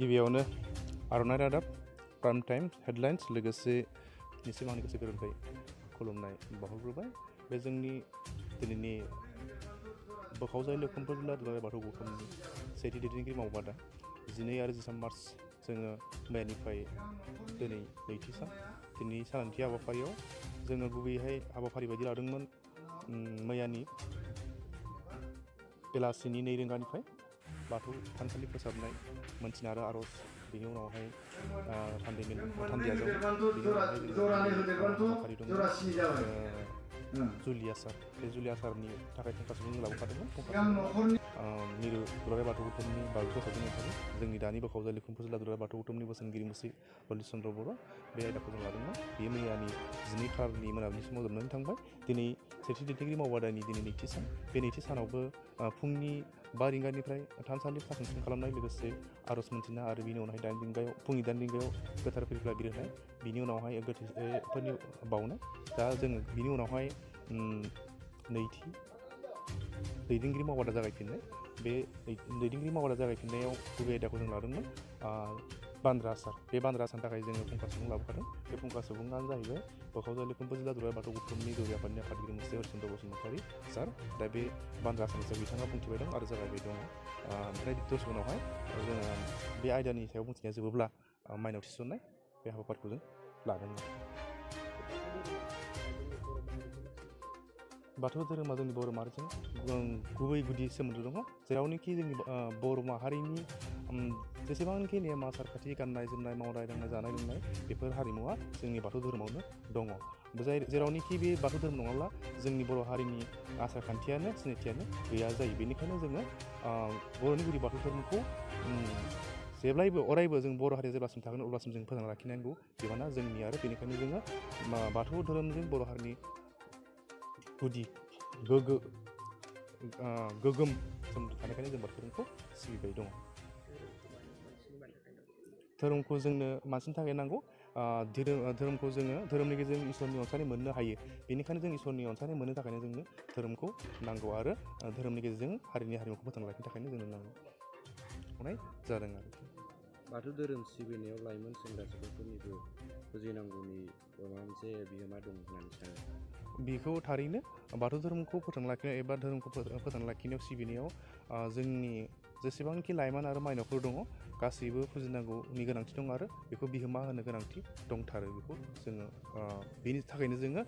गिबियावनो आर'नाइ रादाब प्राइम टाइम हेडलाइन्स लोगोसे निसिमांनि गोसो गोरबोनिफ्राय खुलुमनाय बावहरग्रोबाय। बे जोंनि दिनैनि बोखावजाय लोखोमपुर जिल्ला दुलाराय बाथौ गौथुमनि सेथि दैदेनगिरि मावबादा 12 आरो 13 मार्च जोङो मैयानिफ्राय दिनै नैथि सान। दिनै सानथि हाबाफारियाव जोङो गुबैयै हाबाफारि बायदि लादोंमोन मैयानि बेलासिनि 2 रिंगानिफ्राय बाथौ थानसालि फोसाबनाय मोनथिनाय आरो आर'ज बेनि उनावहाय थान्दैयाजों हाबाफारि दंमोन जुलि आसार बे जुलि आसारनि थाखाय फुंखासो जों लाबोखादोंमोन मिरु दुलाराय बाथौ गौथुमनि बागै फोसाबनाय नेमखान्थि जोंनि दानि बोखावजाय लोखोमपुर जिल्ला दुलाराय बाथौ गौथुमनि बोसोनगिरि मुस्रि ललित चन्द्र बर' बे आयदाखौ जों लादोंमोन। बे मैयानि 12 खालारनि मोनाबिलि समाव जोबनानै थांबाय। दिनै सेथि दैदेनगिरि मावबादानि दिनै नैथि सान। बे नैथि सानावबो फुंनि 5 रिंगानिफ्राय थानसालि साखोन सिखोन खालामनाय लोगोसे आर'ज मोनथिनाय आरो बिनि उनावहाय 8 रिंगायाव फुंनि 8 रिंगायाव गोथार फिरफिला बिरहोनाय बिनि उनावहाय गोथैफोरनि बावनाय। दा जोङो बिनि उनावहाय नैथि दैदेनगिरि मावबादा जागायफिननाय। बे दैदेनगिरि मावबादा जागायफिननायाव गुबै आयदाखौ जों लादोंमोन बान्द्रा आसार। बे बान्द्रा आसारनि थाखाय जोङो फुंखा सुबुं लाबोखादों। बे फुंखा सुबुङानो जाहैबाय बोखावजाय लोखोमपुर जिल्ला दुलाराय बाथौ गौथुमनि दौरि आफादनि आफादगिरि मुस्रि हरिचन्द्र बसुमतारी सार। दा बे बान्द्रा आसारनि सायाव बिथाङा बुंथिबाय दं आरो जागायबाय दङ। ओमफ्राय दसे उनावहाय जोङो बे आयदानि सायाव बुंथिनाया जोबोब्ला माइनाव थिसननाय बे हाबाफारिखौ जों लादोंमोन। बाथौ धोरोमा जोंनि बर' माहारिजों गुबै गुदि सोमोन्दो दङ। जेरावनोखि जोंनि बर' माहारिनि जेसेबांखि नेम आसार खान्थि गाननाय जोमनाय मावनाय दांनाय जानाय लोंनाय बेफोर हारिमुवा जोंनि बाथौ धोरोमावनो दङ। जेरावनोखि बे बाथौ धोरोम नङाब्ला जोंनि बर' हारिनि आसार खान्थियानो सिनायथियानो गैया जायो। बेनिखायनो जोङो बर'नि गुदि बाथौ धोरोमखौ जेब्लायबो अरायबो जों बर' हारिया जेब्लासिम थागोन अब्लासिम जों फोथांना लाखिनांगौ बिबाना जोंनि आरो बेनिखायनो जोङो बाथौ धोरोमजों बर' हारिनि गुदि गोगोम सोमोन्दो थानायखायनो जों बाथौ धोरोमखौ सिबिबाय दङ। धोरोमखौ जोंनो मानसिनि थाखाय नांगौ। धोरोमखौ जोङो धोरोमनि गेजेरजों इसोरनि अनसायनाय मोननो हायो। बेनिखायनो जों इसोरनि अनसायनाय मोननो थाखायनो जोंनो धोरोमखौ नांगौ आरो धोरोमनि गेजेरजों हारिनि हारिमुखौ फोथांना लाखिनो थाखायनो जोंनो नांगौ जादों आरो। बाथौ धोरोम सिबिनायाव लाइमोन सेंग्रा सिख्लाफोरनिबो बुजिनांगौनि माबा मोनसे बिहोमा दं होननानै सानो? बेखौ थारैनो बाथौ धोरोमखौ फोथांना लाखिनाय एबा धोरोमखौ फोथांना लाखिनायाव सिबिनायाव जोंनि जेसेबांखि लाइमोन आरो माइनावफोर दङ गासैबो फुजिनांगौनि गोनांथि दं आरो बेखौ बिहोमा होनो गोनांथि दंथारो। बेखौ जोङो बेनि थाखायनो जोङो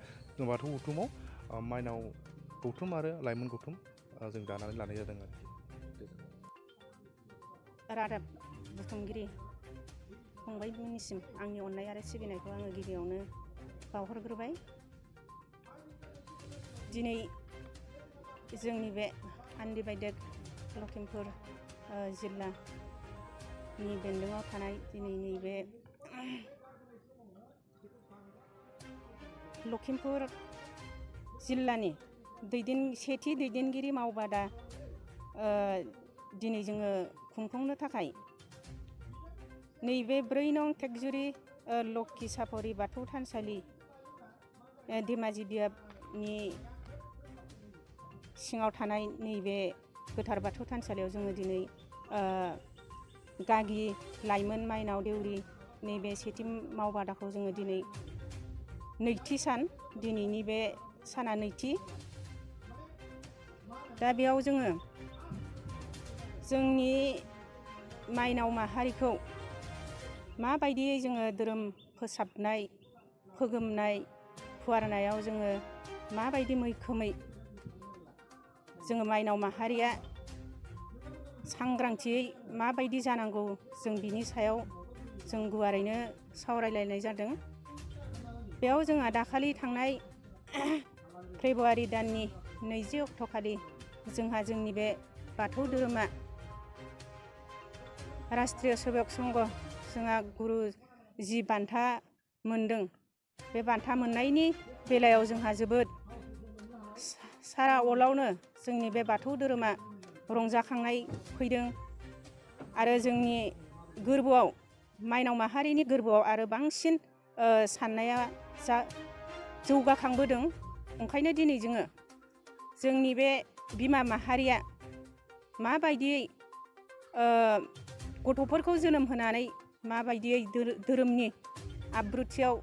बाथौ गौथुमाव माइनाव गौथुम आरो लाइमोन गौथुम जों दानानै लानाय जादों आरोखि। रादाब बुथुमगिरि फंबायमोननिसिम आंनि अननाय आरो सिबिनायखौ आङो गिबियावनो बावहरग्रोबाय। दिनै जोंनि बे आनडिभाइडेड लखिमपुर जिल्लानि बेन्दोङाव थानाय दिनैनि बे लखिमपुर जिल्लानि सेथि दैदेनगिरि मावबादा दिनै जोङो खुंफुंनो थाखाय नैबे 4 नं टेकजुरि लक्की सापरि बाथौ थानसालि धेमाजि बियाबनि सिङाव थानाय नैबे गोथार बाथौ थानसालियाव जोङो दिनै गागि लाइमोन माइनाव देउरि नैबे सेथि मावबादाखौ जोङो दिनै नैथि सान। दिनैनि बे साना नैथि। दा बेयाव जोङो जोंनि माइनाव माहारिखौ माबायदियै जोङो धोरोम फोसाबनाय फोगोमनाय फुवारनायाव जोङो माबायदि मैखोमै जोङो माइनाव माहारिया सांग्रांथियै माबायदि जानांगौ जों बिनि सायाव जों गुवारैनो सावरायलायनाय जादों। बेयाव जोंहा दाखालि थांनाय फेब्रुवारि दाननि 20 अक्ट'खालि जोंहा जोंनि बे बाथौ धोरोमा राष्ट्रीय सेवक संघ जोंहा गुरु जि बान्था मोनदों। बे बान्था मोननायनि बेलायाव जोंहा जोबोद सारा वर्ल्डआवनो जोंनि बे बाथौ धोरोमा रंजाखांनाय फैदों आरो जोंनि गोरबोआव माइनाव माहारिनि गोरबोआव आरो बांसिन साननाया जौगाखांबोदों। ओंखायनो दिनै जोङो जोंनि बे बिमा माहारिया माबायदियै गथ'फोरखौ जोनोम होनानै माबायदियै धोरोमनि आब्रुथियाव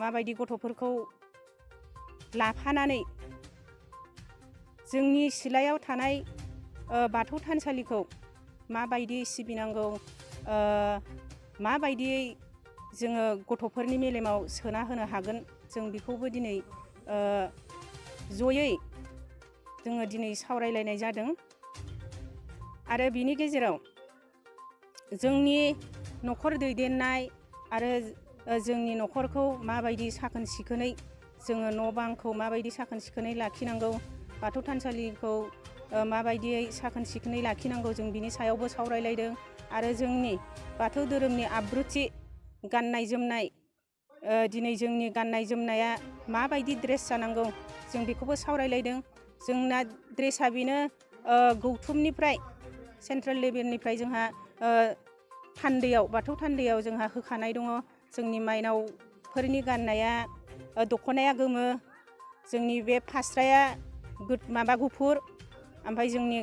माबायदि गथ'फोरखौ लाफानानै जोंनि सिलायाव थानाय बाथौ थानसालिखौ माबायदि सिबिनांगौ, माबायदियै जोङो गथ'फोरनि मेलेमाव सोना होनो हागोन, जों बेखौबो दिनै जयै जोङो दिनै सावरायलायनाय जादों। आरो बिनि गेजेराव जोंनि न'खर दैदेननाय आरो जोंनि न'खरखौ माबायदि साखोन सिखोनै जोङो न' बांखौ माबायदि साखोन सिखोनै लाखिनांगौ, बाथौ थानसालिखौ माबायदियै साखोन सिखोनै लाखिनांगौ, जों बिनि सायावबो सावरायलायदों। आरो जोंनि बाथौ धोरोमनि आब्रुथि गाननाय जोमनाय, दिनै जोंनि गाननाय जोमनाया माबायदि ड्रेस जानांगौ, जों बेखौबो सावरायलायदों। जोंना ड्रेसा बेनो गौथुमनिफ्राय सेन्ट्रेल लेभेलनिफ्राय जोंहा थान्दैयाव बाथौ थान्दैयाव जोंहा होखानाय दङ। जोंनि माइनावफोरनि गाननाया दख'नाया गोमो, जोंनि बे फास्राया माबा गुफुर, ओमफ्राय जोंनि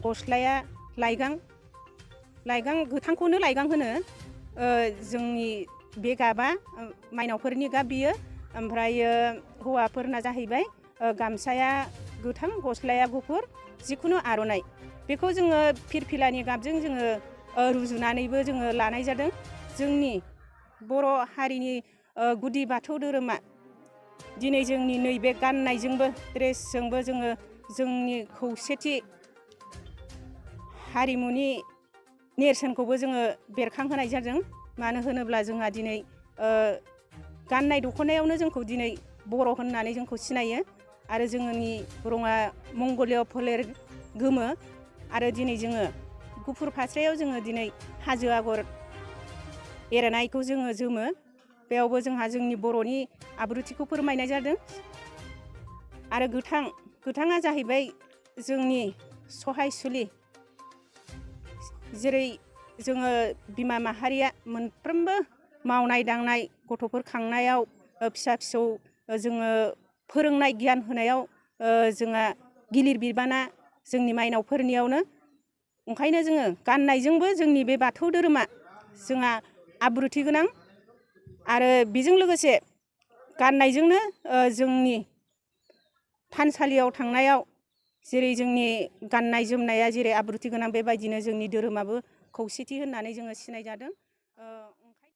गस्लाया लाइगां गोथांखौनो लाइगां होनो, जोंनि बे गाबा माइनावफोरनि गाब बियो। ओमफ्रायो हौवाफोरना जाहैबाय गामसाया गोथां, गस्लाया गुफुर, जिखुनु आर'नाइ। बेखौ जोङो फिरफिलानि गाबजों जोङो रुजुनानैबो जोङो लानाय जादों। जोंनि बर' हारिनि गुदि बाथौ धोरोमा दिनै जोंनि नैबे गाननायजोंबो ड्रेसजोंबो जोङो जोंनि खौसेथि हारिमुनि नेरसोनखौबो जोङो बेरखांहोनाय जादों। मानो होनोब्ला जोंहा दिनै गाननाय दख'नायावनो जोंखौ दिनै बर' होननानै जोंखौ सिनायो। आरो जोंनि रङा मंगलिय फोलेर गोमो, आरो दिनै जोङो गुफुर फास्रायाव जोङो दिनै हाजो आगर एरनायखौ जोङो जोमो। बेयावबो जोंहा जोंनि बर'नि आब्रुथिखौ फोरमायनाय जादों। आरो गोथाङा जाहैबाय जोंनि सहायसुलि, जेरै जोङो बिमा माहारिया मोनफ्रोमबो मावनाय दांनाय, गथ'फोर खांनायाव, फिसा फिसौ जोङो फोरोंनाय गियान होनायाव जोंहा गिलिर बिबाना जोंनि माइनावफोरनियावनो। ओंखायनो जोङो गाननायजोंबो जोंनि बे बाथौ धोरोमा जोंहा आब्रुथि गोनां। आरो बेजों लोगोसे गाननायजोंनो जोंनि थानसालियाव थांनायाव जेरै जोंनि गाननाय जोमनाया जेरै आब्रुथि गोनां, बेबायदिनो जोंनि धोरोमाबो खौसेथि होननानै जोङो सिनाय जादों।